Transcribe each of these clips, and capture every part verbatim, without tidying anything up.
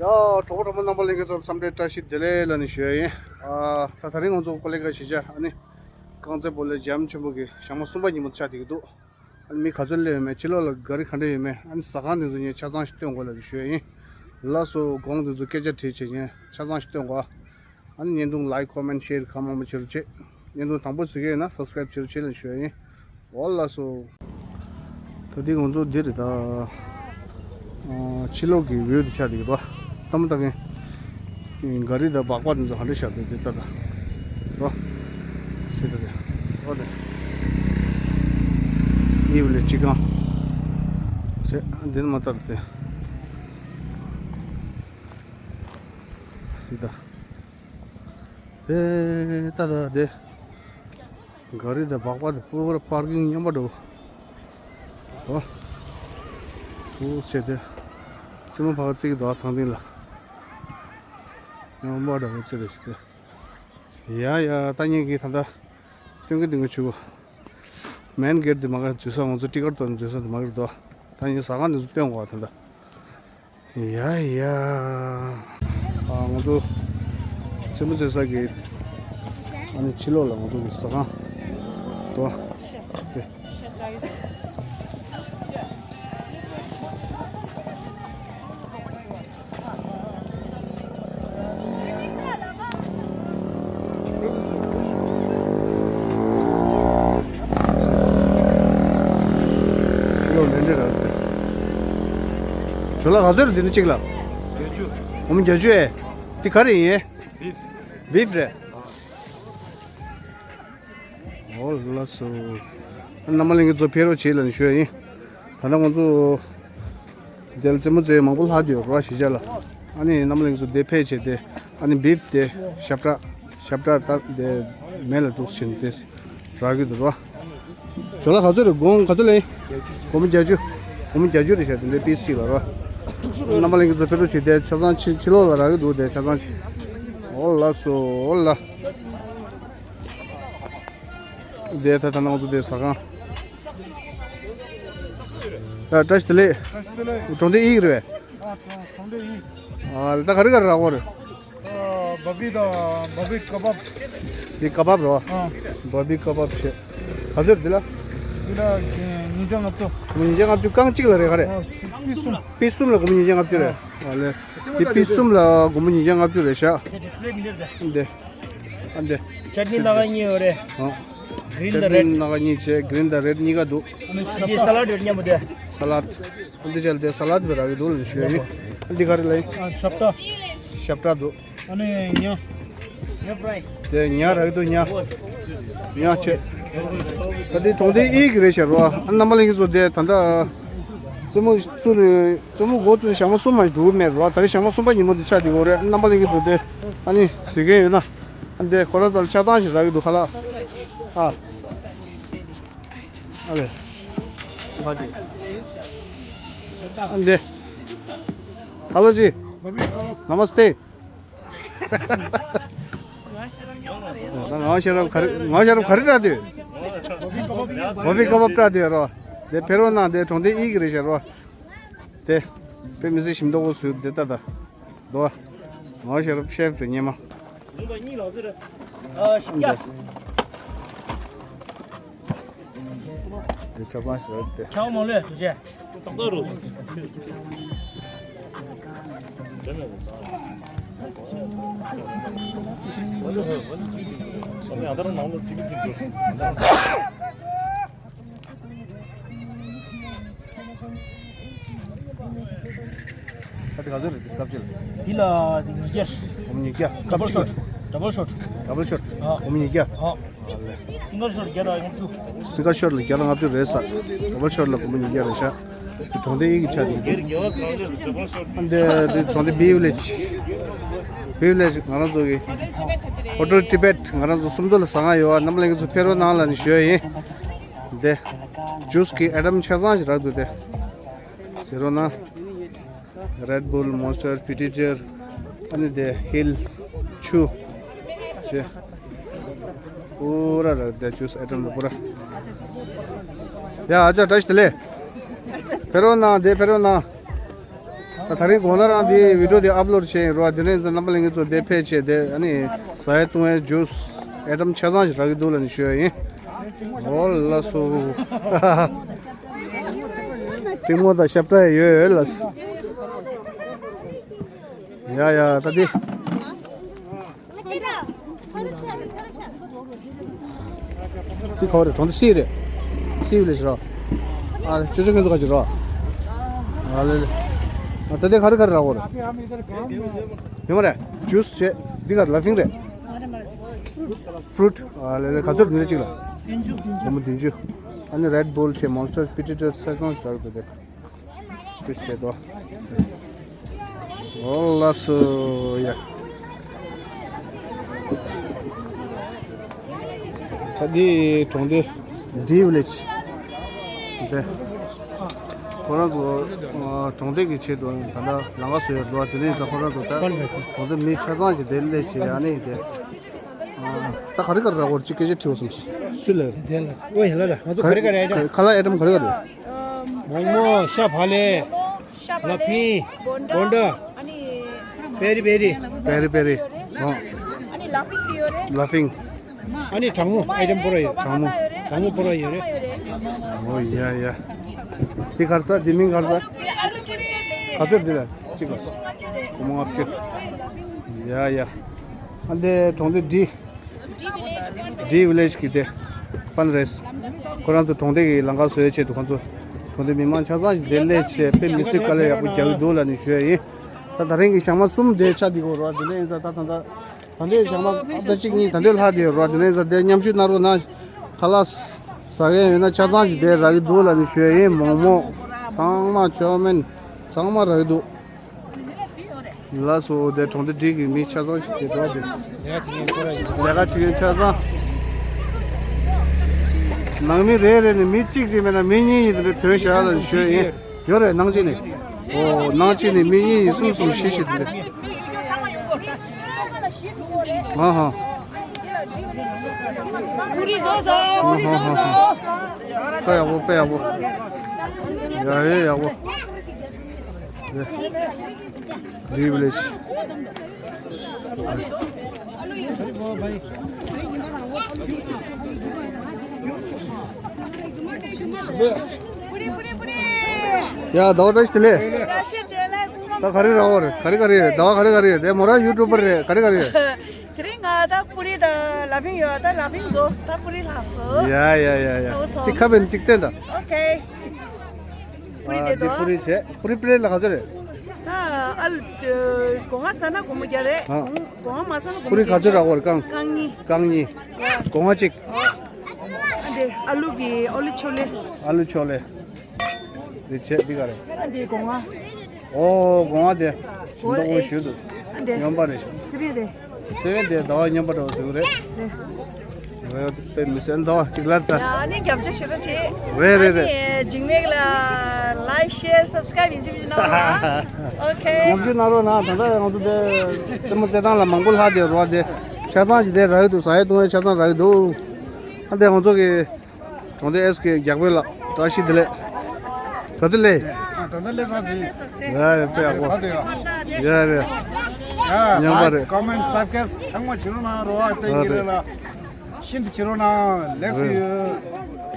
ཨ། གྲོགས་པོ་གྲོགས་མོ་རྣམ་པ་ལྷན་རྒྱས་ཚོར་འཚམས་འདྲི་བཀྲ་ཤིས་བདེ་ལེགས་ལབ་ནས་ཞུ་ཡ་ཡིན། ཨ། ད་ད་རིང་ང་ཚོ་ཀོ་ལེ་ག་གཞིས་ཆགས་ཨ་ནི་རྐང་རྩེད་སྤོ་ལོའི་འཇམ་ཆེན་པོ་གི་ཞག་མ་གསུམ་པ་ཉིན་མོ་ཆགས་བསྡད་ཀྱི་འདུག་ཨ་ནི་མི་ག་ཚོད་སླེབས་ཡོད་མེད། ཕྱི་ལོགས་ལ་ག་རི་ག་འདྲ་ཡོད་མེད། ཨ་ནི་ཟ་ཁང་དེ་ཚོ་ངས་ཆ་ཚང་ཞིག་སྟོན་དགོས་ལབ་ཞུ་ཡ་ཡིན། ལགས་སོ། དགོངས་དེ་ཚོ་སྐད་ཆ་དྲིས་བྱས་ངས་ཆ་ཚང་ཞིག་སྟོན་དགོས། ཨ་ནི་བརྙན་ཐུང་ལའིཀ་ཀོ་མེན་ཤེར་གང་མང་མང་བྱེད་རོགས་བྱེད། བརྙན་ཐུང་དང་པོ་གཟིགས་ཀྱི་ཡོད་ན་སབ་སི་ཀ་རེབ་བྱེད་རོགས་བྱེད་ལབ་ཞུ་ཡ་ཡིན། འོ་ལགས་སོ། ད་འདི་ང་ཚོ་འདི་རེད་ད། ཨ། ཕྱི་ལོགས་ཀྱི་བིའུ་འདི་ཆགས་འདུག་པ། ལྟ་མ་ལྟ་མཁན། ག་རི་དང་སྦག་སྦག་འདི་ཚོ་ག་འདྲ་བཞག་འདུག་དེ་ལྟ་ད། རོ། སེ་ད་དེ། རོ་དེ། ཨི་བ་ལེ་ཅི་གང་། སེ། འདི་ནི་མ་ལྟ་དེ། སེ་ད། དེ་ལྟ་ད་དེ། ག་རི་དང་སྦག་སྦག་དེ་པུ་ར་པར་ཀིང་མཉམ་པ་འགྲོ། ཨོ། ཨོ་ཆེ་དེ། རྩེད་མོ་ཕར་རྩེ་གི་འདུག་ཨ། ཐང་སྟེང་ལ། མཉམ་པ་འགྲོ་རྩེ་རེ་ཞིག་དེ། ཡ་ཡ། ད་ངེད་ཀྱིས་ད་ལྟ་སྟོན་གི་འདུག་ག་ཆུ་བོ། མེན་གེ་ཊི་དེ་མ་ག་འཛུལ་ས། ང་ཚོ་ཊི་ཀེ་ཊི་གཏོང་འཛུལ་ས་དེ་མ་གི་འདུག་ད་ངས་ཟ་ཁང་དེ་ཚོ་སྟོན་དགོས་ད་ལྟ། ཡ་ཡ། ཨ། ང་ཚོ་རྩེད་མོ་རྩེ་ས་གི་ཨ་ནི་ཕྱི་ལོགས་ལ་ང་ཚོ་གི་ཟ་ཁང་དོ། དེ། ཕྱི་ལོགས་ལས་འབྲས་རག་གི་འདུག་ཇོ་ལགས་ག་ཚོད་རེད་འདི་ནི་གཅིག་ལ། བརྒྱད་ཅུ། སྒོར་མོ་བརྒྱད་ཅུ་ཨེ། འདི་ག་རེ་ཡིན། བིབ། བིབ་རེད། འོ་ལགས་སོ། རྣམ་པ་ལྷན་རྒྱས་ཚོ་ཕེབས་རོགས་བྱེད་ལབ་ནས་ཞུ་ཡ་ཡིན། ད་ལྟ་ང་ཚོ་འདིར་རྩེད་མོ་རྩེ་མང་པོ་ལྷག་བསྡད་ཡོད་རེད་པ། གཞིས་ཆགས་ལ། ཨ་ནི་རྣམ་པ་ལྷན་རྒྱས་ཚོ་འདིར་ཕེབས་བྱས་ཏེ། ཨ་ནི་བིབ་དེ་ཞབས་བྲག་ཞབས་བྲག་ད་དེ་མེ་ལ་འདུག་ཕྱིན་ཏེ་རག་གི་འདུག་ར། ཇོ་ལགས་ག་ཚོད་རེད། སྒོར་མོ་ག་ཚོད་ལེན། སྒོར་མོ་བརྒྱད་ཅུ། སྒོར་མོ་བརྒྱད་ཅུ་རེད་ཤག་དེ་འདྲའི་པིས་གཅིག་ལ་ར། རྣམ་པ་ལྷན་རྒྱས་ཚོ་ཕེབས་རོགས་བྱེད་དེ། ཆ་ཚང་ཕྱི་ཕྱི་ལོགས་ལ་རག་གི་འདུག་དེ་ཆ་ཚང་ཕྱི། འོ་ལགས་སོ། འོ་ལགས། དེ་ད་ད་ནང་དུ་དེ་ཟ་ཁང་། ད་བཀྲ་ཤིས་བདེ་ལེགས། བཀྲ་ཤིས་བདེ་ལེགས། གྲོང་སྡེ་ཨི་རེད་པས། ཨ། གྲོང་གྲོང་སྡེ་ཨི། ཨ། ད་ག་རེ་ག་རེ་རག་གི་རེད། ཨ། བ་བི་དང་བ་བི་ཀ་བབ། འདི་ཀ་བབ་རེད་པ། ཨ། བ་བི་ཀ་བབ་བྱས། ག་ཚོད་རེད་འདི་ལ། འདི་ལ་ཉིས་བརྒྱ་ལྔ་བཅུ། སྒོར་མོ་ཉིས་བརྒྱ་ལྔ་བཅུ། རྐང་གཅིག་ལ་རེད། ག་རེ། ཨ། པིས་གསུམ། པིས་གསུམ་ལ་སྒོར་མོ་ཉིས་བརྒྱ་ལྔ་བཅུ་རེད། ཨ་ལེ། འདི་པིས་གསུམ་ལ་སྒོར་མོ་ཉིས་བརྒྱ་ལྔ་བཅུ་རེད་ཤག་འདི་ཌིས་པེ་ལེ་མི་འདུག་ད། འདི། ཨ་འདི། ཅཊ་ནི་སྣ་ཁ་གཉིས་ཡོད་རེད། ཨ། གི་རིན་དང་རེཌ། ཅཊ་ནི་སྣ་ཁ་གཉིས་བྱས། གི་རིན་དང་རེཌ་གཉིས་ཀ་འདུག་འདི་སཱ་ལཌ་ཡོད་མཉམ་པོ་དེ། སཱ་ལཌ། འདི་བྱས་ལ་དེ་སཱ་ལཌ་དེ་རག་གི་འདུག་ལབ་ཞུ་ཡ་ཡིན། འདི་ག་རེ་ལབ་ཡིན། ཨ། ཞབས་བྲག་ཞབས་བྲག་འདུག་ཨ་ནི་ཉ། ཉ་ཕ་རའི། དེ་ཉ་རག་གི་འདུག་ཉ། ཉ་བྱས། ད་འདི་གྲོང་སྡེ་ཨི་གི་རེད་ཤག་རོ། ཨ། རྣམ་པ་ལྷན་རྒྱས་ཚོ་དེ་ད་ལྟ་རྩེད་མོ་བཙུགས་ནས། རྩེད་མོ་འགོ་བཙུགས་ནས་ཞག་མ་གསུམ་མ་ཞིག་འགྲོ་གི་མེད་རོ། ད་རེས་ཞག་མ་གསུམ་པ་ཉིན་མོ་འདི་ཆགས་བསྡད་ཡོད་རེད། རྣམ་པ་ལྷན་རྒྱས་ཚོ་དེ་ཨ་ནི་གཟིགས་མཁན་ཡོད་ན། ཨ་འདི་ཁོ་རང་ཚོ་ལ་ཆ་ཚང་ཞིག་རག་གི་འདུག་ཧ་ལ། ཨ། ཨ་ལེ། ཨ་འདི། ཧ་ལོ་ཅི། ནམ་སྟེ། ང་ཤེས་རབ་ག་རེ། ང་ཤེས་རབ་ག་རེ་བཀྲ་འདོད། བ་བི་ཀ་བབ་བཀྲ་འདོད་རོ། དེ་ཕེབས་རོགས་གནང་། དེ་གྲོང་སྡེ་ཨི་གི་རེད་ཤག་རོ། དེ་དཔེ་མི་སྲིད་ཞིམ་མདོག་པོ་བཟོས་དེ་ལྟ་ད། དོ། ང་ཤེས་རབ་ཤེབ་རེད་སྔོན་མ། ཨ། ཤེབ་རྒྱ། དེ་ཆབ་གང་ཞིག་རེད་དེ། ཆབ་མང་ལོས་དུ་ཆེ། ད་དེ་ག་ཚོད་རེད། ཀབ་ཅིག་ལ། འདི་ལ་ཉིས་བརྒྱ། སྒོར་མོ་ཉིས་བརྒྱ། ཀབ་ཅིག་ལ། ཌབ་བལ་ཤོཊ། ཌབ་བལ་ཤོཊ། ཌབ་བལ་ཤོཊ། ཨ། སྒོར་མོ་ཉིས་བརྒྱ། ཨ། སིང་གལ་ཤོཊ་བརྒྱ་དང་ལྔ་བཅུ། སིང་གལ་ཤོཊ་ལ་བརྒྱ་དང་ལྔ་བཅུ་རེད་ས། ཌབ་བལ་ཤོཊ་ལ་སྒོར་མོ་ཉིས་བརྒྱ་རེད་ཤག་འདི་གྲོང་སྡེ་ཨི་གི་ཆ་དེ། ཨ་འདི་འདི་གྲོང་སྡེ་བི་ཝི་ལེཇ། བི་ཝི་ལེཇ་ང་རང་ཚོ་གི་ཧོ་ཊེལ་ཊི་བེཊ། ང་རང་ཚོ་སུམ་མདོ་ལ་ཟ་ཁང་ཡོད་པ། རྣམ་པ་ལྷན་རྒྱས་ཚོ་ཕེབས་རོགས་གནང་ལབ་ནས་ཞུ་ཡ་ཡིན། འདི་ཇུས་ཀྱི་ཨའི་ཊམ་ཆ་ཚང་ཞིག་རག་འདུག་དེ་ཟེར་རོགས་གནང་། རེཌ་བུལ། མོན་སི་ཊར། བི་ཊི་ཇར། ཨ་ནི་དེ་ཧིལ། ཆུ། ཞེས། པུ་ར་ར་དེ་ཇུས་ཨའི་ཊམ་ལ་པུ་ར། ཡ། ཨ་ཅག་བཀྲ་ཤིས་བདེ་ལེགས། ཕེབས་རོགས་གནང་། དེ་ཕེབས་རོགས་གནང་། ད་ད་རིང་དགོང་དག་རང་འདི་བི་ཌིའོ་འདི་ཨབ་ལོཌ་བྱས་ཡིན་རོ། དེ་རིང་ཚོ་རྣམ་པ་ལྷན་རྒྱས་ཚོ་འདི་ཕེབས་བྱས་དེ་ཨ་ནི་ཟ་ཡ་བཏུང་ཡའི་ཇུས་ཨེ་ཊམ་ཆ་ཚང་ཞིག་རག་གི་འདུག་ལབ་ནས་ཞུ་ཡ་ཡིན། ཨོ་ལགས་སོ། གཏི་མུག་དང་ཤ་བཀྲ་ཡ་ཡོད་ལགས་སོ། ཡ་ཡ་ད་འདི། འདི་ག་བ་རེད། གྲོང་སྡེ་སི་རེད། སི་བི་ལེ་ཇི་རོ། ཨ་ཅོ་ཅོ་ཁྱོད་ཚོ་ག་ཅི་རོ། ཨ་ལེ་ལེ། ཨ་ད་ལྟའི་ག་རེ་ག་རེ་རག་གོ་རེད། ཡོད་མ་རེད། ཇུས་བྱས། འདི་ག་ལ་ཕིང་རེད། ཧྥུ་རུ་ཊི། ཨ་ལེ་ལེ། ག་ཚོད་འདི་གཅིག་ལ། བདུན་ཅུ། བདུན་ཅུ། སྒོར་མོ་བདུན་ཅུ། ཨ་ནི་རེད་བུལ་བྱས། མོན་སི་ཊར། སྤི་ཊི་ཊར། ཚ་གང་ཞིག་རག་གི་འདུག་དེ། ཁུ་ཆེ་དོ། ཨོ་ལགས་སོ་ཡ། ད་འདི་གྲོང་སྡེ་ཌི་བི་ལེ་ཇི། འདི། ཁོ་རང་ཚོ་ཨ་གྲོང་སྡེ་གི་ཆེད་དུ་ད་ལྟ་ལམ་ཁ་བཟོས་ཡོད་འདུག་དེ་ནས་ཙང་ཁོ་རང་ཚོ་ད་གྲོང་སྡེ་མི་ཆ་ཚང་གི་དེ་ལས་བྱེད་ཡ་ནི་དེ། ད་ག་རེ་ག་རེ་རག་གོ་རེད། ཅིག་སྐད་ཆ་དྲིས་འོ་སོང་། སུ་ལ་རེད། དེ་ལ་ཨོ་ཡ་ལ་ད་ང་ཚོ་ག་རེ་ག་རེ་ཨེ་ཊམ། ཁ་ལག་ཨེ་ཊམ་ག་རེ་ག་རེ་རེད། མོག་མོག་ཤ་བག་ལེབ། ལ་ཕིང་། སྒོ་འགྲོ། པེ་རི་པེ་རི། པེ་རི་པེ་རི། ཨོ། ཨ་ནི་ལ་ཕིང་ཡོད་རེད། ལ་ཕིང་། ཨ་ནི་གྲང་མོ་ཨེ་ཊམ་པོ་ར་ཡོད། གྲང་མོ། གྲང་མོ་པོ་ར་ཡོད་རེད། ཨོ་ཡ་ཡ། འདི་ག་རེ་ཟ། འདི་མིང་ག་རེ་ཟ། ག་ཚོད་འདི་ལ་གཅིག་ལ། སྒོར་མོ་ལྔ་བཅུ། ཡ་ཡ། ཨ་འདི་གྲོང་སྡེ་འདི། ཌི་བི་ལེ་ཇི་གི་དེ་ཕན་རེས། ཁོ་རང་ཚོ་གྲོང་སྡེ་གི་ལམ་ཁ་བཟོ་ཡའི་ཆེད་དུ་ཁོ་ཚོ་གྲོང་སྡེ་མི་མང་ཆ་ཚང་ཞིག་དེ་སླེབས་བྱས་དཔེ་མི་སྲིད་དཀའ་ལས་ཡག་པོ་རྒྱག་གི་འདུག་ལབ་ནས་ཞུ་ཡ་ཡིན། ད་ད་རིང་གི་ཞག་མ་གསུམ་དེ་ཆགས་འདི་གོ་རོགས། དེ་ནས་ཡིན་ཙང་ད་ད་ད་ད་འདྲའི་ཞག་མ་ཨ་ད་གཅིག་གཉིས་ད་འདྲའི་ལྷག་བསྡད་ཡོད་རོགས། དེ་ནས་ཡིན་ཙང་དེ་མཉམ་ཞུགས་གནང་རོགས་གནང་། ཁ་ལག་ཟ་མཁན་ཡོད་ན་ཆ་ཚང་ཞིག་དེ་རག་གི་འདུག་ལབ་ནས་ཞུ་ཡ་ཡིན། མོག་མོག་ཚང་མ། ཅོ་མིན་ཚང་མ་རག་གི་འདུག་ལགས་སོ། དེ་གྲོང་སྡེ་འདི་གི་མི་ཆ་ཚང་ཞིག་དེ་འགྲོ་དེ། ལས་ཀ་བྱེད་མཁན་ཁོ་རང་ཡིན། ལས་ཀ་བྱེད་མཁན་ཆ་ཚང་། ནང་མི་རེ་རེ་ནས་མི་གཅིག་ཅིག་མེད་ན་མི་གཉིས་ཡིན་དེ་འདྲ་ཐོན་བཞག་ལ་ཞུ་ཡ་ཡིན། ཡོད་རེད། ནང་ཆེན་ནས། ཨོ་ནང་ཆེན་ནས་མི་གཉིས་ཡིན། གསུམ་གསུམ་བཞི་བཞི་དེ་འདྲ། ཨ་ཧ། ཕུ་རི་བཟོ་བཟོ། ཕུ་རི་བཟོ་བཟོ། དཔེ་ཡག་པོ། དཔེ་ཡག་པོ། ཡ་ཡ་ཡག་པོ། ཌི་བི་ལེ་ཇི། ཡ་ཟླ་བ་བཀྲ་ཤིས་བདེ་ལེགས། ད་ག་རེ་རག་པ་རེད། ག་རེ་ག་རེ་རེད། ཟླ་བ་ག་རེ་ག་རེ་རེད། དེ་མོ་རང་ཡུ་ཊུབ་པར་རེད། ག་རེ་ག་རེ་རེད། དེ་རིང་ང་ད་པུ་རི་དང་ལ་ཕིང་ཡོད། ད་ལ་ཕིང་རྫོགས་སོང་། ད་པུ་རི་ལྷག་སོང་། ཡ་ཡ་ཡ་ཡ། ཚོ་ཚོ། གཅིག་ཁ་པན་གཅིག་སྟོན་དང་། ཨོ་ཁེ། པུ་རི་ཨ་དེ་འདི་དོ། པུ་རི་བྱས། པུ་རི་པི་ལེཊ་ལ་ག་ཚོད་རེད། ད་ཨ་ལུ་སྒོ་ང་ཟ་ན་སྒོར་མོ་བརྒྱ་རེད། ཨ། སྒོ་ང་མ་ཟ་ན་སྒོར་པུ་རི་མོ་ག་ཚོད་རག་པ་རེད། རྐང་། རྐང་གཉིས། རྐང་གཉིས། ཡ། སྒོ་ང་གཅིག་ཨ་འདི་ཨ་ལུ་གི་ཨོ་ལི་ཆོ་ལེ། ཨ་ལུ་ཆོ་ལེ། འདི་བྱས་འདི་ག་རེད། ཨ་འདི་སྒོ་ང་། ཨོ་སྒོ་ང་དེ་ཞིམ་མདོག་པོ་ཞིག་འདུག་ཨ་འདི་སྨྱོན་པ་རེད་ཤག་སི་པན་རེད། སེ་བན་དེ་ཟླ་བ་སྨྱོན་པ་འདྲ་བོ་ཟེར་གི་རེད། རེད། རེད། དཔེ་མི་སྲིད་ཟླ་བ་གཅིག་ལ་ད། ཡ་ནི་རྒྱབ་སྐྱོར་ཞེ་དྲག་བྱེད། རེད་རེད་རེད། ཨ་ནི་འཇིགས་མེད་ལ་ལའིཀ་ཤེར་སབ་སི་ཀ་རའིབ་ཡིན་གཅིག་མིན་གཅིག་གནང་རོགས། ཨོ་ཁེ། ཉམས་ཞིབ་གནང་རོགས་གནང་། ད་ལྟ་ང་ཚོ་དེ་རྩེད་མོ་རྩེད་སྟངས་ལ་མང་པོ་ལྷག་བསྡད་རོགས། དེ་ཆ་ཚང་ཞིག་དེ་རག་གི་འདུག་ཟ་ཡས་བཏུང་ཡས་ཆ་ཚང་རག་གི་འདུག་ཨ་དེ་ང་ཚོ་གི་གྲོང་སྡེ་ཨེས་ཀེ་རྒྱག་པོའི་ལགས། བཀྲ་ཤིས་བདེ་ལེགས། ག་དུས་སླེབས། ཨ་ད་ལྟ་སླེབས་ཚར་ཟིན། ཡ་ཡ་དཔེ་ཡག་པོ། ཟ་དེ་ཡ། ཡ་རེད། ཡ་ཉམས་པ་རེད། ཀོ་མེན་ཊི་སབ་སི་ཀ་རའིབ་ཚང་མ་བྱེད་རོགས་གནང་རོགས། ཨ་བསྟན་གྱི་རེད་ལ། ཤིན་ཏུ་བྱེད་རོགས་གནང་། ལེགས་སུ་ཡོད།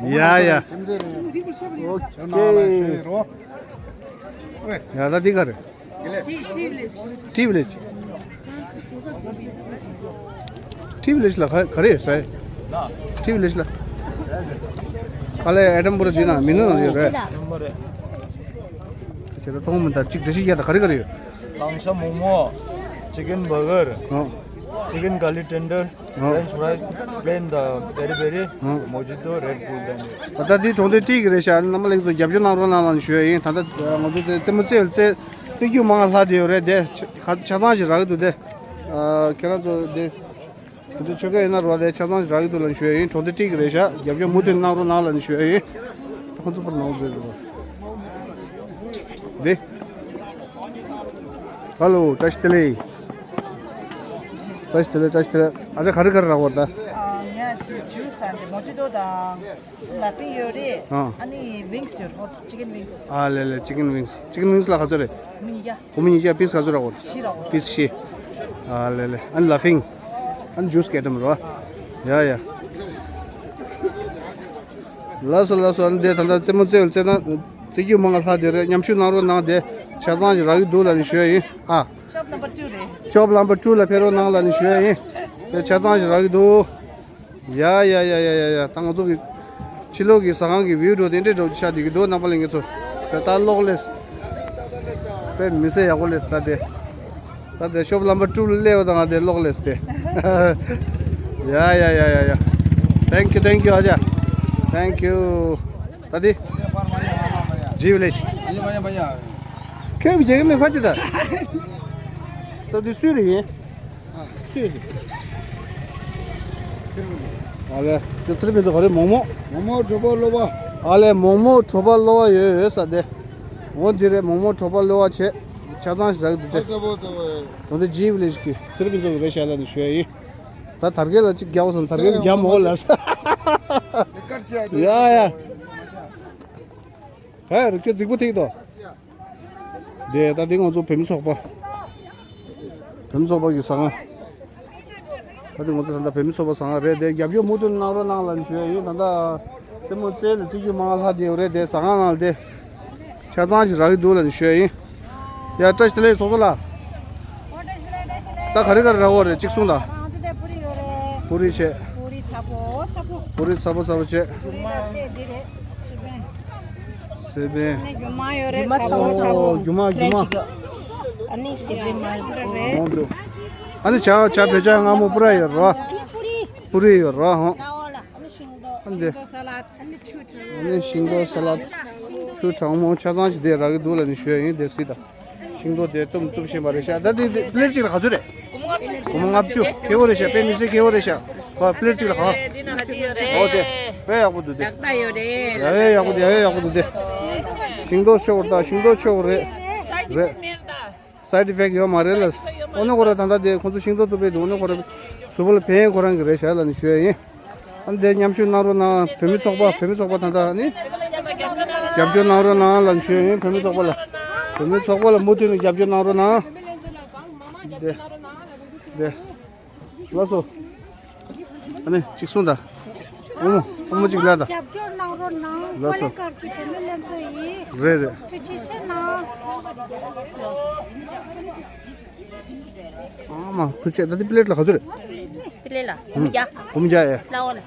ཡ་ཡ། ཐེམ་ཐེ་རེད། ཨོ་ཁེ། ཡ་ད་འདི་ག་རེད། ཊི་བི་ལེ་ཇི། ཊི་བི་ལེ་ཇི་ལ་ག་ག་རེ་ཡོད་ས། ཊི་བི་ལེ་ཇི་ལ། ཨ་ལས་ཨེ་ཊམ་པུ་ར་འདི་ན་མི་ནུ་ན་ཡོད་རེད། ཁྱེད་ཚོ་མཐོང་མི་འདུག་ཅིག་འགྲེལ་བཤད་རྒྱག་དང་། ག་རེ་ག་རེ་ཡོད། ལང་ཤ་མོག་མོག་ཅི་ཀན་བར་གར། ཨོ། ཅི་ཀན་གར་ལིག་ཊེན་ཌར། ཨོ། ཕེ་རེན་ཆི་ཕ་རའི་སི། པི་ལེན་དང་པེ་རི་པེ་རི། ཨོ། མོ་ཇི་ཏོ། རེད་བུལ་དང་། ད་ལྟ་འདི་གྲོང་སྡེ་ཊི་གི་རེད་ཤག་རྣམ་པ་ལྷན་རྒྱས་ཚོ་རྒྱབ་སྐྱོར་གནང་རོགས་གནང་ལབ་ནས་ཞུ་ཡ་ཡིན། ད་ལྟ་ང་ཚོ་དེ་རྩེད་མོ་རྩེ་རྩེ་རྩེད་རྒྱུ་མང་ལྷག་བསྡད་ཡོད་རེད། དེ་ཆ་ཆ་ཚང་ཞིག་རག་གི་འདུག་དེ་ཨ་ཁྱེད་རང་ཚོ་དེ་དེ་ཚོ་ཆོ་ག་ཡིན་ན་རོགས་དེ་ཆ་ཚང་ཞིག་རག་གི་འདུག་ལབ་ནས་ཞུ་ཡ་ཡིན། གྲོང་སྡེ་ཊི་གི་རེད་ཤག་རྒྱབ་སྐྱོར་མུ་མཐུད་གནང་རོགས་གནང་ལབ་ནས་ཞུ་ཡ་ཡིན། ད་ཁོང་ཚོ་ཕར་ནང་འཛུལ་འགྲོ། དེ། ཧ་ལོ། བཀྲ་ཤིས་བདེ་ལེགས། བཀྲ་ཤིས་བདེ་ལེགས། བཀྲ་ཤིས་བདེ་ལེགས། ཨ་ཅག་ག་རེ་ག་རེ་རག་པ་ད། ཨ་ངས་ཇུས་དང་ ཨ་ནི་མོ་ཇི་ཏོ་དང་། ལ་ཕིང་ཡོད་རེད། ཨ། ཨ་ནི་ཝིང་སི་ཡོད་རེད། ཅི་ཀན་ཝིང་སི། ཨ་ལེ་ལེ། ཅི་ཀན་ཝིང་སི། ཅི་ཀན་ཝིང་སི་ལ་ག་ཚོད་རེད། སྒོར་མོ་ཉིས་བརྒྱ། སྒོར་མོ་ཉིས་བརྒྱ། པིས་ག་ཚོད་རག་གོ། བཞི་རག་གོ། པིས་བཞི། ཨ་ལེ་ལེ། ཨ་ནི་ལ་ཕིང་། ཨ་ནི་ཇུས་ག་ཨེ་ཊམ་རོ། ཡ་ཡ། ལགས་སོ་ལགས་སོ། ཨ་ནི་དེ་ད་ལྟ་རྩེད་མོ་རྩེ་བའི་རྩེད་ཐང་རྩེ་རྒྱུ་མང་ང་ལྷག་དེ་རེད། མཉམ་ཞུགས་གནང་རོགས་གནང་། དེ་ཆ་ཚང་ཞིག་རག་གི་འདུག་ལབ་ནས་ཞུ་ཡ་ཡིན། ཨ། ཤོབ་ནམ་བར་ཊུ་རེད། ཤོབ་ནམ་བར་ཊུ་ལ་ཕེབས་རོགས་གནང་ལབ་ནས་ཞུ་ཡ་ཡིན། དེ་ཆ་ཚང་ཞིག་རག་གི་འདུག་ཡ་ཡ་ཡ་ཡ་ཡ། ད་ང་ཚོ་གི་ཕྱི་ལོགས་ཀྱི་ཟ་ཁང་གི་བིའུ་འགྲོ་དེ་འདྲས་འགྲོ་ཆགས་བསྡད་ཀྱི་འདུག་རྣམ་པ་ལྷན་རྒྱས་ཚོ། དེ་ད་གློག་ལས། དཔེ་མི་སྲིད་ཡག་པོ་ལས་ད་དེ། ད་དེ་ཤོབ་ནམ་བར་ཊུ་ལ་སླེབས་པ་དང་ང་དེ་གློག་ལས་དེ། ཡ་ཡ་ཡ་ཡ་ཡ། Thank you, thank you, ཨ་ཅག Thank you. ད་དེ། ཇི་ཝི་ལེཇ། ཁྱོད་ཀྱི་རྒྱལ་ཁབ་མི་ཕལ་ཆེར་ད། ད་དེ་སུའི་རེད་ཡིན། སུའི་རེད། ཨ་ལེ། དེ་ཚུར་ཕེབས་ཚོ་ག་རེ། མོག་མོག་མོག་མོག་གྲོ་པ་གློ་བ། ཨ་ལེ། མོག་མོག་གྲོ་པ་གློ་བ་ཡོད་ཡོད་ས་དེ། འོ་འདི་རེད། མོག་མོག་གྲོ་པ་གློ་བ་བྱས། ཆ་ཚང་ཞིག་རག་འདུག་སྟེ། ཨ་ཙི་བོ་ཙི་བོ། དོན་དེ་ཇི་ཝི་ལེཇ་གི་ཚུར་ཕེབས་ཚོ་གི་རེད་ཤག་ལབ་ནས་ཞུ་ཡ་ཡིན། ད་དར་རྒྱས་ལ་གཅིག་རྒྱག་བསམ། དར་རྒྱས་རྒྱག་མོ་ལ་ས། ཡ་ཡ། ཧེ་རུ་ཀྱོ་རྫིག་པོ་ཐིག་དོ། དེ་ད་དེ་ང་ཚོ་བོད་མི་ཚོགས་པ། བོད་མི་ཚོགས་པ་གི་ཟ་ཁང་། ད་དེ་ང་ཚོ་ད་ལྟ་བོད་མི་ཚོགས་པ་ཟ་ཁང་རེད། དེ་རྒྱབ་སྐྱོར་མུ་མཐུད་གནང་རོགས་གནང་ལབ་ནས་ཞུ་ཡ་ཡིན། ད་ལྟ་རྩེད་མོ་རྩེ་ལ་རྩེ་རྒྱུ་མང་ང་ལྷག་བསྡད་ཡོད་རེད། དེ་ཟ་ཁང་ནང་ལ་དེ་ཆ་ཚང་ཞིག་རག་གི་འདུག་ལབ་ནས་ཞུ་ཡ་ཡིན། ཡ། བཀྲ་ཤིས་བདེ་ལེགས་ཚོགས་གཙོ་ལགས། ད་ག་རེ་ག་རེ་རག་གི་རེད། གཅིག་གསུངས་དང་། ང་ཚོ་དེ་པུ་རི་ཡོད་རེད། པུ་རི་བྱས། པུ་རི་ཚ་པོ་ཚ་པོ། པུ་རི་ཚ་པོ་ཚ་པོ་བྱས། པུ་རི་ལ་ཚེ་འདི་རེད། སི་པན། སི་པན། ཨ་ནི་རྒྱུ་མ་ཡོད་རེད། རྒྱུ་མ་ཚ་པོ་ཚ་པོ། རྒྱུ་མ་རྒྱུ་མ། ཨ་ནི་སི་པན་མ་རེད། ཨ་ནི་ཇ་ཇ་བེ་ཇ་མངར་མོ་པུ་ར་ཡོད་རོ། པུ་རི་ཡོད་རོ་ཧོ། ཨ་ནི་དེ། ཨ་ནི་ཤིང་ཏོག་ས་ལད། ཆུ་གྲང་མོ་ཆ་ཚང་ཞིག་དེ་རག་གི་འདུག་ལབ་ནས་ཞུ་ཡ་ཡིན། དེ་སྲིད་ད། ཤིང་ཏོག་དེ་བཏུམ་བཏུམ་བཞིན་པ་རེད་ཤག་ད་དེ་དེ་པི་ལེཊ་གཅིག་ལ་ག་ཚོད་རེད། སྒོར་མོ་ལྔ་བཅུ། ཁེ་པོ་རེད་ཤག་དཔེ་མི་སྲིད་ཁེ་པོ་རེད་ཤག་ཁོ་པི་ལེཊ་གཅིག་ལ་ག། འོ་དེ། དཔེ་ཡག་པོ་འདུག་དེ། ཡག་ཡོད་རེད། ཡ་ཡོད་ཡག་པོ་འདུག་ཡ་ཡོད་ཡག་པོ་འདུག་དེ། ཤིང་ཏོག་ཆོག་རེད། ཤིང་ཏོག་ཆོག་རེད། རེད། སའེ་ཌི་ཨི་ཕེག་ཡོད་མ་རེད་ལ། ཨོ་ནི་ཁོ་ར་ད་ལྟ་དེ་ཁོང་ཚོ་ཤིང་ཏོག་བཏུབ་པའི་འདུག་ཨོ་ནི་ཁོ་ར་གཟུགས་པོ་ལ་ཕན་ཁོ་རང་གི་རེད་ཤག་ལབ་ནས་ཞུ་ཡ་ཡིན། ཨ་ནི་དེ་མཉམ་ཞུགས་གནང་རོགས་གནང་། བོད་མི་ཚོགས་པ། བོད་མི་ཚོགས་པ་ད་ལྟ་ནི་རྒྱབ་སྐྱོར་གནང་རོགས་གནང་ལབ་ནས་ཞུ་ཡ་ཡིན། བོད་མི་ཚོགས་པ་ལ། བོད་མི་ཚོགས་པ་ལ་མུ་མཐུད་ནས་རྒྱབ་སྐྱོར་གནང་རོགས་གནང་། དེ། དེ། ལགས་སོ། ཨ་ནི་གཅིག་གསུངས་དང་། ཨོ་མོ་ཨོ་མོ་གཅིག་ལ་དང་། རྒྱབ་སྐྱོར་གནང་རོགས་གནང་། ལགས་སོ། ཀོ་ལི་གྷལ་གྱི་བུད་མེད་ལྷན་ཚོགས་ཡིན། རེད་རེད། ཐུགས་རྗེ་ཆེ་གནང་། ཨ་མ་ཐུགས་རྗེ་ཆེ། ད་འདི་པི་ལེཊ་ལ་ག་ཚོད་རེད། པི་ལེཊ་ལ་སྒོར་མོ་བརྒྱ། སྒོར་མོ་བརྒྱ་ཡ། ལ་འོ་ལ།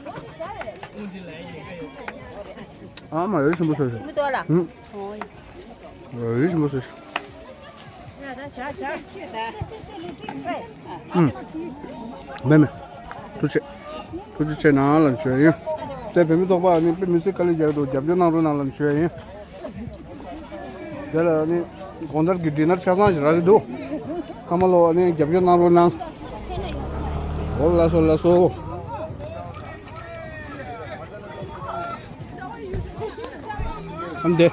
ཨ་མ་ཡོད་ཞིམ་པོ་བཟོས་ཤག་མི་ཏོ་ལ། ཧུམ། ཨོ་ཡ། ཡོད་ཞིམ་པོ་བཟོས་ཤག་ཨུམ། མེད་མེད། ཐུགས་རྗེ་ཆེ། ཐུགས་རྗེ་ཆེ་གནང་ལབ་ཞུ་ཡ་ཡིན། དེ་བོད་མི་ཚོགས་པ་ནི་དཔེ་མི་སྲིད་དཀའ་ལས་རྒྱག་གི་འདུག་རྒྱབ་སྐྱོར་གནང་རོགས་གནང་ལབ་ཞུ་ཡ་ཡིན། དེ་ལ་ནི་དགོང་དག་གི་ཌི་ནར་ཆ་ཚང་ཞིག་རག་གི་འདུག་ཚང་མ་ལོ་ནི་རྒྱབ་སྐྱོར་གནང་རོགས་གནང་། འོ་ལགས་སོ་ལགས་སོ། ཨ་འདི།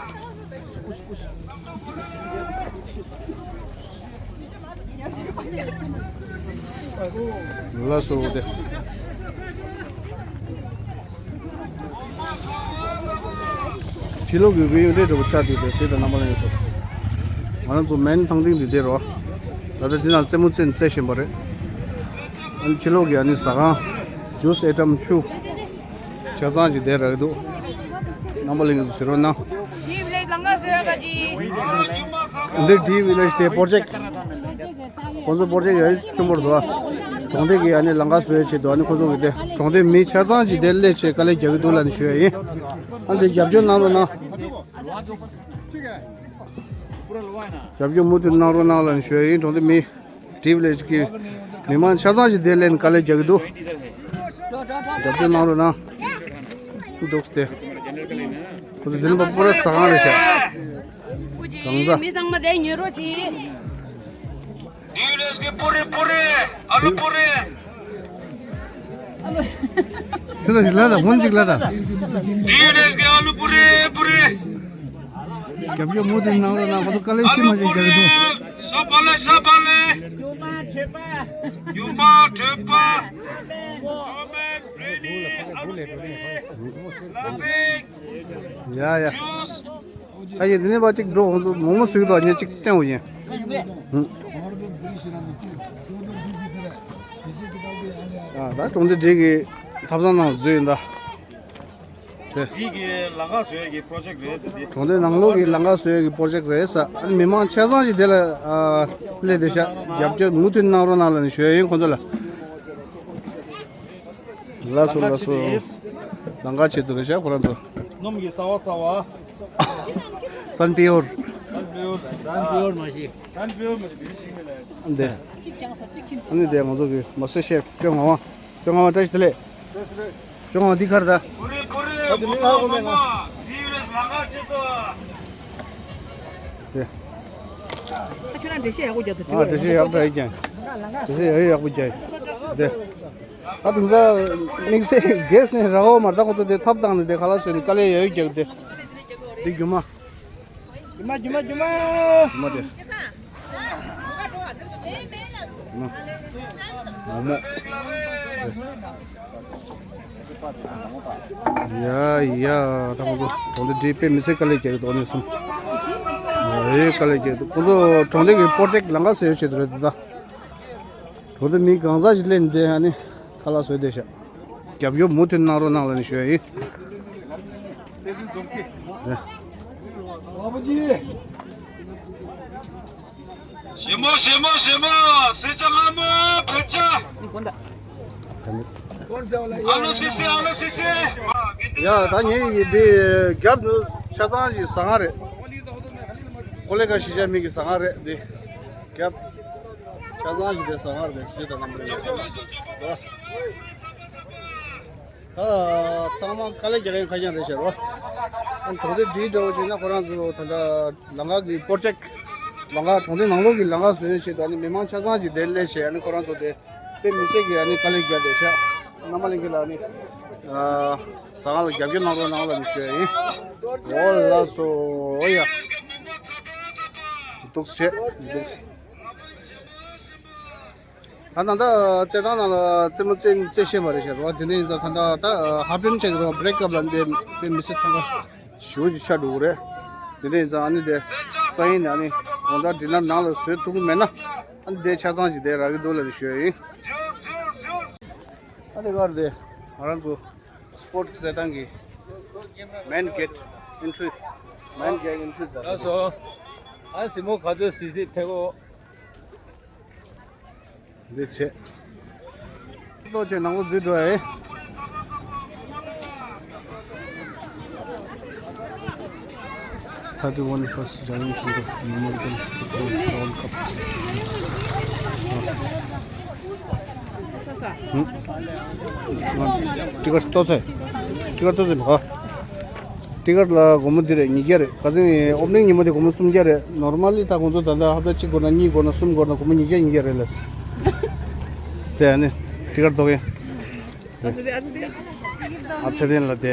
ལགས་སོ་དེ། ཕྱི་ལོགས་ཀྱི་ཝི་ཡུ་འདི་འདྲ་པོ་ཆགས་འདུག་དེ་ཟེར་དང་རྣམ་པ་ལྷན་རྒྱས་ཚོ། ང་རང་ཚོ་མེན་ཐང་སྟེང་འདི་བསྡད་རོགས། ད་ལྟ་འདི་ནང་རྩེད་མོ་རྩེ་རྩེ་བཞིན་པ་རེད། ཨ་ནི་ཕྱི་ལོགས་ཀྱི་ཨ་ནི་ཟ་ཁང་། ཇུས་ཨེ་ཊམ་ཆུ། ཆ་ཚང་ཅིག་བསྡད་རག་གི་འདུག་རྣམ་པ་ལྷན་རྒྱས་ཚོ་གཟིགས་རོགས་གནང་། འདི་ཌི་ཝི་ལེཇ་དེ་པོ་རོ་ཇེཀ་ཁོང་ཚོ་པོ་རོ་ཇེཀ་ཡ་ཆེན་པོ་རེད་འདུག་གྲོང་སྡེ་གི་ཨ་ནི་ལམ་ཁ་བཟོ་ཡ་ཆེད་དུ་ཨ་ནི་ཁོང་ཚོ་གི་དེ་གྲོང་སྡེ་མི་ཆ་ཚང་ཅིག་དེ་སླེབས་བྱས་དཀའ་ལས་རྒྱག་གི་འདུག་ལབ་ནས་ཞུ་ཡ་ཡིན། ཨ་འདི་རྒྱབ་སྐྱོར་གནང་རོགས་གནང་། རྒྱབ་སྐྱོར་མུ་མཐུད་གནང་རོགས་གནང་ལབ་ནས་ཞུ་ཡ་ཡིན། གྲོང་སྡེ་མི། ཌི་ཝི་ལེཇ་གི་མི་མང་ཆ་ཚང་ཞིག་དེ་སླེབས་ནས་དཀའ་ལས་རྒྱག་གི་འདུག་རྒྱབ་སྐྱོར་གནང་རོགས་གནང་། འདུག་སྟེ། ཁོ་ཚོ་འདི་ནི་པ་པུ་ར་ཟ་ཁང་རེད་ཤག་གང་ཟ། མི་ཚང་མ་དེ་ཉོ་རོགས་གྱིས། ཌི་ཝི་ལེཇ་གི་པུ་རེ་པུ་རེ། ཨ་ལུ་པུ་རེ། དེ་ལ་ཞིག་ལ་དང་ཧོན་ཅིག་ལ་དང་། ཌི་ཝི་ལེཇ་གི་ཨ་ལུ་པུ་རེ་པུ་རེ། རྒྱབ་སྐྱོར་མུ་མཐུད་གནང་རོགས་གནང་། ཁོ་ཚོ་དཀའ་ལས་ཤི་མ་ཤི་རྒྱག་གི་འདུག་ཤ་བག་ལེབ་ཤ་བག་ལེབ། ཡུ་མ་དྲོད་པ། ཡུ་མ་དྲོད་པ། ཨ་ལུ་ ཡ་ཡ། ཨ་ཡེ་འདི་ནས་པ་གཅིག་འགྲོ་འོང་དུ་མོག་མོག་སུས་དོ་ཉེ་གཅིག་སྟོན་འོ་ཡིན། ཨ་ད་གྲོང་སྡེ་འབྲེལ་གི་ཐབ་ཚང་ནང་འཛུལ་ཡིན་ད། དེ་གཅིག་གི་ལམ་ཁ་བཟོས་ཀྱི་པྲོ་ཇེག་རེད་དེ། གྲོང་སྡེ་ནང་ལོགས་ཀྱི་ལམ་ཁ་བཟོས་ཀྱི་པྲོ་ཇེག་རེད་ས། ཨ་ནི་མི་མང་ཆ་ཚང་ཞིག་དེ་ལ་ཨ་སླེབས་བསྡད་ཤག་རྒྱབ་སྐྱོར་མུ་མཐུད་གནང་རོགས་གནང་ལབ་ནས་ཞུ་ཡ་ཡིན་ཁོང་ཚོ་ལ། ལགས་སོ་ལགས་སོ། ལམ་ཁ་ཆེད་དུ་རེད་ཤག་ཁོ་རང་ཚོ། སྣུམ་གྱི་གསར་བ་གསར་བ། སན་པི་ཡོར། སན་པི་ཡོར། སན་པི་ཡོར་མ་གཞི། སན་པི་ཡོར་མ་གཞི་ཞིག་མེད་ལ། འདི། ཨ་ནི་དེ་ང་ཚོ་གི་མ་སི་ཊར་ཤེཕ་བཅོ་ལྔ་པ། བཅོ་ལྔ་པ་བཀྲ་ཤིས་བདེ་ལེགས། བཅོ་ལྔ་པ་འདི་ག་རེ་ད། ཨ་དེ་མི་ང་གོ་མེད་ང་། དེ། ཨ་ཁྱོད་རང་འགྲེལ་བཤད་ཡག་པོ་རྒྱབ་ཐུབ། ཨ་འགྲེལ་བཤད་ཡག་པོ་རྒྱབ་ཀྱང་། འགྲེལ་བཤད་ཡག་ཡག་པོ་རྒྱབ། དེ། ཨ་དེང་སང་དམིགས་བསལ་གེ་སི་ནས་ར་བ་མར་ད་ཁོ་ཚོ་དེ་ཐབ་བཏང་ནས་དེ་ཁ་ལག་བཟོས་ནས་དཀའ་ལས་ཡོད་རྒྱག་དེ། འདི་རྒྱུ་མ། རྒྱུ་མ་རྒྱུ་མ་རྒྱུ་མ། རྒྱུ་མ་དེ། མོག་མོག། ཡ་ཡ། ད་ང་ཚོ་གྲོང་སྡེ་འབྲེལ་དཔེ་མི་སྲིད་དཀའ་ལས་རྒྱག་གི་འདུག་ཨ་ནི་གསུམ། ཡ་ཡ་དཀའ་ལས་རྒྱག་གི་འདུག་ཁོ་ཚོ་གྲོང་སྡེ་གི་པྲོ་ཇེག་ལམ་ཁ་བཟོས་ཡོད་ཆེད་དུ་རེད་འདུག་ད། གྲོང་སྡེ་མི་གང་ཟག་ཞིག་སླེབས་ནས་ཨ་ནི་ཁ་ལག་བཟོས་བསྡད་ཤག་རྒྱབ་སྐྱོར་མུ་མཐུད་གནང་རོགས་གནང་ལབ་ནས་ཞུ་ཡ་ཡིན། ཞེ་མོ་ཞེ་མོ་ཞེ་མོ། སེ་ཆ་ལྔ་མོ་བོད་ཆ། ཨ་ལོ་སི་སི་ཨ་ལོ་སི་སི། ཡ་ད་ངེད་ཀྱི་འདི་རྒྱབ་ཏུ་ཆ་ཚང་ཞིག་ཟ་ཁང་རེད། ཀོ་ལེ་ཀ་གཞིས་ཆགས་མི་གི་ཟ་ཁང་རེད་འདི། རྒྱབ། ཆ་ཚང་ཞིག་དེ་ཟ་ཁང་རེད་སྲིད་དང་རྣམ་པ་ཡོད། ད་ཚང་མ་དཀའ་ལས་རྒྱག་མཁན་ཁ་རྐྱང་རེད་ཤག་རོ། ཨ་གྲོང་སྡེ་འདིའི་འདྲ་བོ་བྱས་ན་ཁོ་རང་ཚོ་ད་ལྟ་ལམ་ཁ་གི་པྲོ་ཇེག་ལམ་ཁ་གྲོང་སྡེ་ནང་ལོགས་ཀྱི་ལམ་ཁ་བཟོ་ཡས་ཆེད་དུ་ཨ་ནི་མི་མང་ཆ་ཚང་ཅིག་དེར་སླེབས་བྱས་ཨ་ནི་ཁོ་རང་ཚོ་དེ་དཔེ་མི་སྲིད་ཀྱི་ཨ་ནི་དཀའ་ལས་རྒྱག་བསྡད་ཤག་རྣམ་པ་ལྷན་རྒྱས་ལ་ཨ་ནི་ཟ་ཁང་ལ་རྒྱབ་སྐྱོར་གནང་རོགས་གནང་ལབ་ནས་ཞུ་ཡ་ཡིན། འོ་ལགས་སོ། འོ་ཡ། འདུག་སེ་བྱས་འདུག་ད་ད་ལྟ་རྩེད་ཐང་ནང་ལ་རྩེད་མོ་རྩེ་རྩེ་ཤེས་པ་རེད་ཤག་རོ། དེ་འདྲ་ཡིན་ཙང་ད་ལྟ་ད་ཧབ་ཊེམ་བྱེད་ཀྱི་རོ། བྷི་རེག་སྐབས་ལ་འདི་དཔེ་མི་སྲིད་ཚང་ཁ་ཞེ་པོ་ཅིག་ཆགས་འགྲོ་གི་རེད། དེ་འདྲ་ཡིན་ཙང་ཨ་ནི་དེ་སང་ཉིན་ནས་ཨ་ནི་དགོང་དག་ཌི་ནར་ནང་ལ་བཟོས་ཐུབ་ཀྱི་མེད་ན་ཨ་ནི་དེ་ཆ་ཚང་ཅིག་དེ་རག་གི་འདུག་ལབ་ནས་ཞུ་ཡ་ཡིན། ཨ་དེ་ག་རེད་དེ་ང་རང་ཚོ་སི་པོར་ཊི་རྩེད་ཐང་གི་མེན་གེ་ཊི་ཨེན་ཊི་རི། མེན་གེ་ཊི་ཨེན་ཊི་རི་ད། ལགས་སོ། ཨ་སི་མོ་ག་ཚོད་སི་སི་ཕེ་གོ། འདི་བྱས། ལྟོ་ཆས་ནང་ལོགས་འཛུལ་འགྲོ་ཨེ། Thirty-one first January twenty Memorial Football World Cup. ཧུམ། ཊི་ཀེཊ་ལྟོ་ཚེ། ཊི་ཀེཊ་ལྟོ་ཚེ་མ་ཁ། ཊི་ཀེཊ་ལ་སྒོར་མོ་འདི་རེད། ཉིས་བརྒྱ་རེད། ཁ་སང་ཨོ་པ་ནིང་ཉིན་མོ་དེ་སྒོར་མོ་སུམ་བརྒྱ་རེད། ནོར་མལ་ལི་ད་ཁོང་ཚོ་ད་ལྟ་ཧབ་ཏ་གཅིག་འགོར་ན་གཉིས་འགོར་ན་གསུམ་འགོར་ན་སྒོར་མོ་ཉིས་བརྒྱ་ཉིས་བརྒྱ་རེད་ལབ། དེ་ཨ་ནི་ཊི་ཀེཊ་ལྡོག་ཡིན། ཨ་ཙི་དེ་ཨ་ཙི་དེ། ཨ་ཚེ་རིང་ལ་དེ།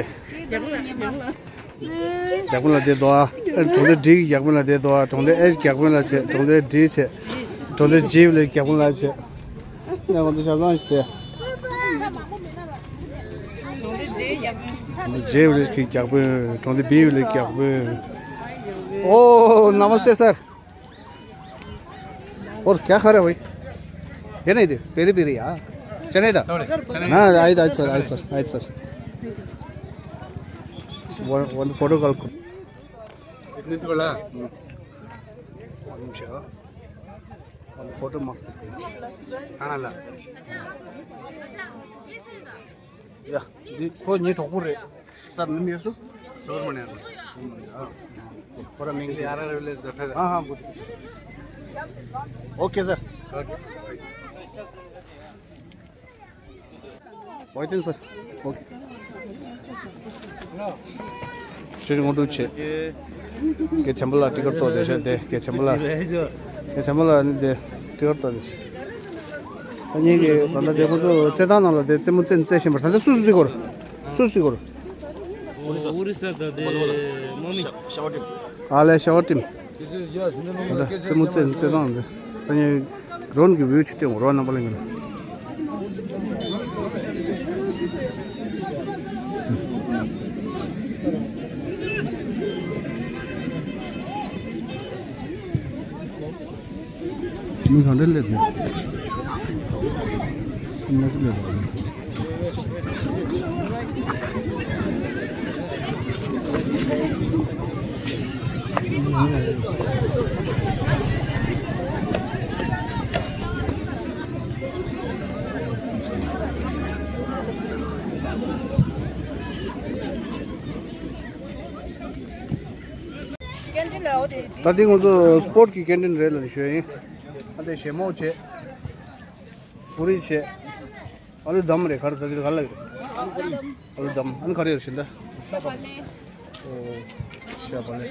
རྒྱག་པོ་ལ་དེ་ལྡོག་ཨ། གྲོང་སྡེ་འབྲི་གི་རྒྱག་པོ་ལ་དེ་ལྡོག་ཨ། གྲོང་སྡེ་ཨེཆ་རྒྱག་པོ་ལ་བྱེད། གྲོང་སྡེ་འབྲི་བྱེད། གྲོང་སྡེ་ཇི་ལ་རྒྱག་པོ་ལ་བྱེད། ནས་ཁོང་ཚོ་ཆ་ཚང་ཞིག་དེ། ཇེ་ཝི་ལེཇ་གི་རྒྱག་དཔོན། གྲོང་སྡེ་བི་ཝི་ལེཇ་རྒྱག་དཔོན། ཨོ་ནམ་སྟེ་སར། और क्या खा रहे हो भाई? ये नहीं दे, पेरी पेरी यार। चने दा। चने। हाँ, आइए, आइए सर, आइए सर, आइए sir. One, one photo call. इतने तो बड़ा। ಒಂದು ನಿಮಿಷ. ಒಂದು ಫೋಟೋ ಮಾಡ್ತೀನಿ. ಕಾಣಲ್ಲ. 야, 네, 그거 네 족보래. ܣܪ ནི་མི་སུ། སུབ་ར་མ་ཎི་ཡན། ཁོ་ར་མིང་གི། ཨ་ར་ར་ལེ་ཟ་ཐ། ཨ་ཧ་འགོ། ཨོ་ཁེ་སར། ཨོ་ཁེ། ཝའི་ཏན་སར། ཨོ་ཁེ། ཆུ་ཆུ་ངོ་སྤྲོད་བྱེད། སྐད་ཆེན་པོ་ལ་ཊི་ཀེཊ་ཏོ་དེ་བྱས་ཏེ་སྐད་ཆེན་པོ་ལ། སྐད་ཆེན་པོ་ལ་ནི་དེ་ཊི་ཀེཊ་ཏོ་དེ་བྱས། ད་ངེད་ཀྱི་ད་ལྟ་དེ་ཁོ་ཚོ་རྩེད་ཐང་ནང་ལ་དེ་རྩེད་མོ་རྩེ་རྩེ་བཞིན་པ། ད་ལྟ་སུ་སུ་རྩེ་གོ་ར། སུ་སུ་རྩེ་གོ་ར། ཨོ་རི་ས་ད་དེ་མོ་མི། ཨ་ལེ་ཤ་བ་ཊིམ། ད་ལྟ་རྩེད་མོ་རྩེ་རྩེད་སྟངས་འདི། ད་ངས་རོན་གྱི་བེའུ་ཆུ་སྟེང་རོ་རྣམ་པ་ལེན་གྱི་རེད། མི་གང་འདྲ་སླེབས་ནས། སུམ་ཅུ་སླེབས་པ། ད་ལྟའི་ང་ཚོ་སྤོར་གྱི་ཀན་ཊིན་རེད་ལ་ཞུ་ཡ་ཡིན། ཨ་འདི་ཞེ་མོག་བྱས། པུ་རི་བྱས། ཨ་ལུ་དམ་རེད། ག་རེ་ད་འདི་ག་ལ་རེད། ཨ་ལུ་དམ། ཨ་ནི་ག་རེ་ཡོད་ཤིན་ད། ཤ་བག་ལེབ། ཨོ། ཤ་བག་ལེབ།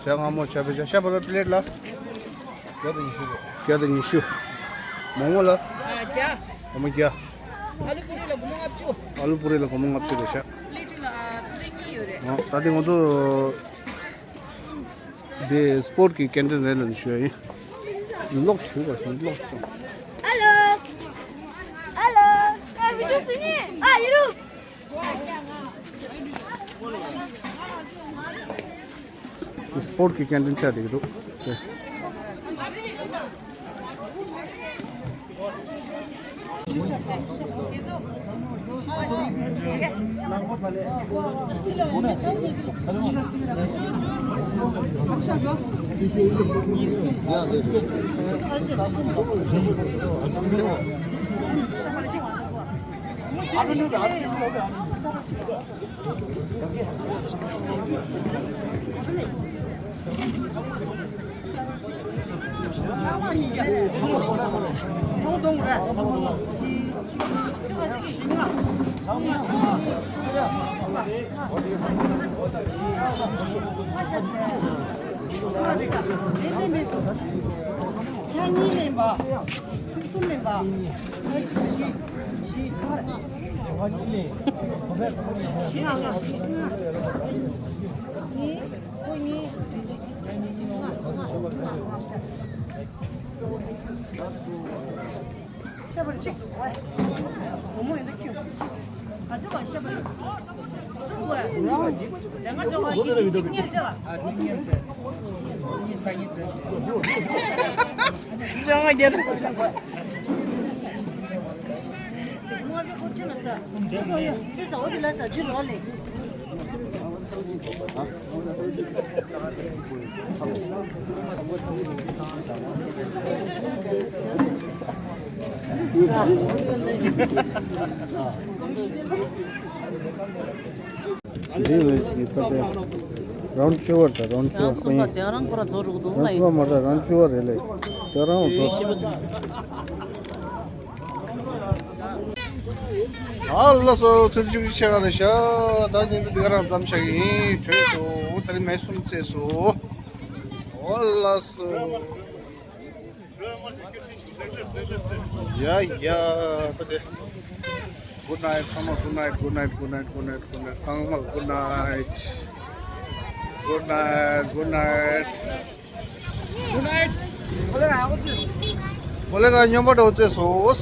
ཇ་མངར་མོ། ཇ་བེ་ཇ། ཤ་བག་ལེབ་པི་ལེཊ་ལ། བརྒྱ་དང་ཉི་ཤུ་རེད། བརྒྱ་དང་ཉི་ཤུ། མོག་མོག་ལ། ཨ་བརྒྱ། སྒོར་མོ་བརྒྱ། ཨ་ལུ་པུ་རི་ལ་སྒོར་མོ་ལྔ་བཅུ། ཨ་ལུ་པུ་རི་ལ་སྒོར་མོ་ལྔ་བཅུ་རེད་ཤག་པི་ལེཊ་གཅིག་ལ་ཨ་པུ་རི་གཉིས་ཡོད་རེད། ཨོ། ད་ལྟ་ང་ཚོ་འདི་སྤོར་གྱི་ཀན་ཊིན་རེད་ལ་ཞུ་ཡ་ཡིན། ལོག་ཞུ་བ་ཞིག་ལོག་སོང་། ཨ་ལོ། ཨ་ལོ། ཨ་བི་ཌི་ཡོ་བཟོས་ནི། ཨ་ཡི་རུ། སྤོར་གྱི་ཀན་ཊིན་ཆགས་བསྡད་ཀྱི་འདུག་ཤ་བག་ལེབ་གཅིག། འོ་མོ་ཡོད་ན་ཁྱོད། ང་ཚོ་བ་ཤ་བག་ལེབ་གསུམ་དགོས། ལས་ང་ཚོ་བ་ཡིན་གཅིག་གཉིས་བྱ་བ། ཅང་བརྒྱད། ཅི་ཟ་འོ་དེ་ལ་ཟ་རྒྱུ་རོགས་ལས། འདི་ལས་ཀྱི་ད་ལྟ་རང་བཅུ་བ་དང་རང་བཅུ་བ་ཁོ་ཡིན། རང་སུ་མ་རང་ཁོ་ར་རྫོ་རུག་འདུག་རང་སུ་མ་མ་ར་རང་བཅུ་བ་རེད་ལས། ད་རང་རྫོ། ཨ་ལ་སོ་ཚོད་བཅུ་གཅིག་ཆེ་ག་རེ་ཤ། ད་ཉིན་དུ་འདི་ག་རང་ཙམ་ཤ་ཡིན་གྲོས་སོ་ད་རེ་མེ་གསུམ་རྩེས་སོ། ཨོ་ལ་སོ། ཡ་ཡ་ད་དེ། Good night ཚང་མ། Good night, good night, good night, good night, good night ཚང་མ། Good night, good night, good night, good night. ཨོ་ལེ་ག་སྨྱོན་པ་འདྲ་བོ་རྩེས་སོ།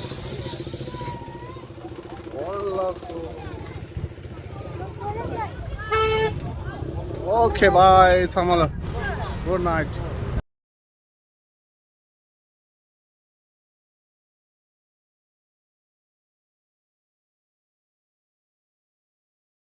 Okay, bye ཚང་མ་ལ། Good night.